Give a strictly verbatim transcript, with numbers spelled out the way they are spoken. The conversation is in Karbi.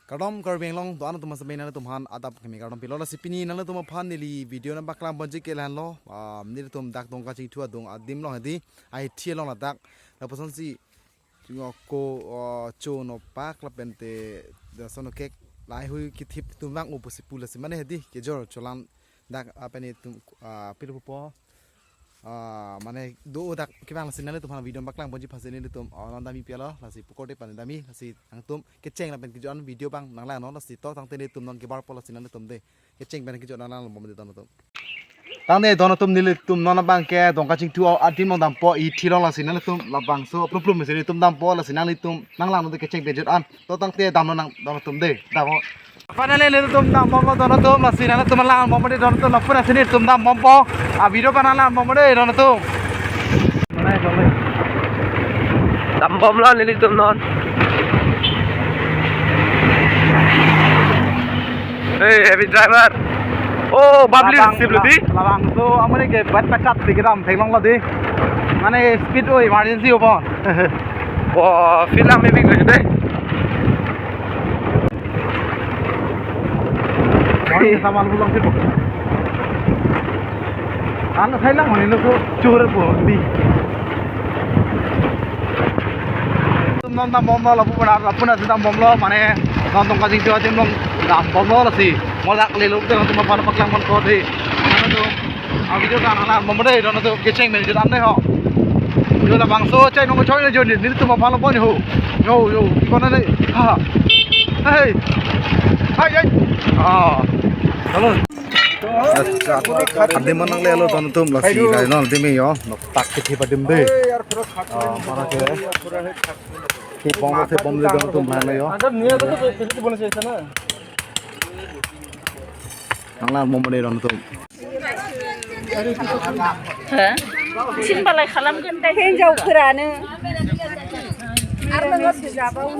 Kardom Karbi Anglong, do-an atum asap nanglitum aphan adap kami kardom pilo. Lasi pini nanglitum aphan neli video nangpaklang ponji ke lahenlo. Ah, nelitum dak Dongka Chingthu adung adim along hedi, ahithi along ladak. Lapusonsi chingko, ah, cho nopak lapente da sono kek lahai hui kethip atum vang-o pusi pu, lasi mane hedi kejor cholang dak, ah, pini atum, ah, pilo pupo. Ah, mane do dak kevang, lasi nanglitum aphan video nangpaklang ponji aphansi nelitum, ah, non damji pilo, lasi pukorte pan damji, lasi nangtum kecheng lapen kejut-an video abang nanglangnon, lasi to tangte nelitum non kebarpo, lasi nanglitum de kecheng pen kejut-an nanglangnon bomde don atum. Tangte don atum, nelitum non abang ke Dongka Chingthu adim along dampo, ahithi along, lasi nanglitum labangso plum plum si nelitum dampo, lasi nanglitum nanglangnon de kecheng pen kejut-an. To tangte damnon nang don atum de, damnon. Finally nelitum dambomlo don atum, lasi nanglitum lang bomde don atum, lapuson si nelitum dambompo. Ah, video pan lang bomde don atum. Dambomlo nelitum non. Hey, heavy driver. Oh, public labang, sip lo di. Labangso amonit ke bat pakat si kedam theklonglo di. Mane speed o emergency o bon. Wah, filang mimik lagi deh. Wah, ini sama lu lang sih. Ang thailang mani lo ko chur po di. Nelitum non dambomlo, lapu puna, lapu na si dambomlo, mane non Dongka Chingthu adim along dambomlo, lasi mo dak lelo te nelitum aphan paklang pon ko de. Nelitum a video kan lang bomde don atum, kecheng pen kejut-an de ho. Yo, labangso chai nong choi na jo ni, nelitum aphan lo pon ho. Yo, yo, ikon na de. Ha. Hey. Hai, hai. Ah. Halo. Adim nanglelo don atum, lasi lahai non adim yo. Nopak kethip adim de. Ah, mana ke? Thipbom, thipbomle don atum, mana yo. Nanglang bomde don atum. Ha? Sin palai khalam kan tai. Hinjau kerana. Arna nggak bisa bau.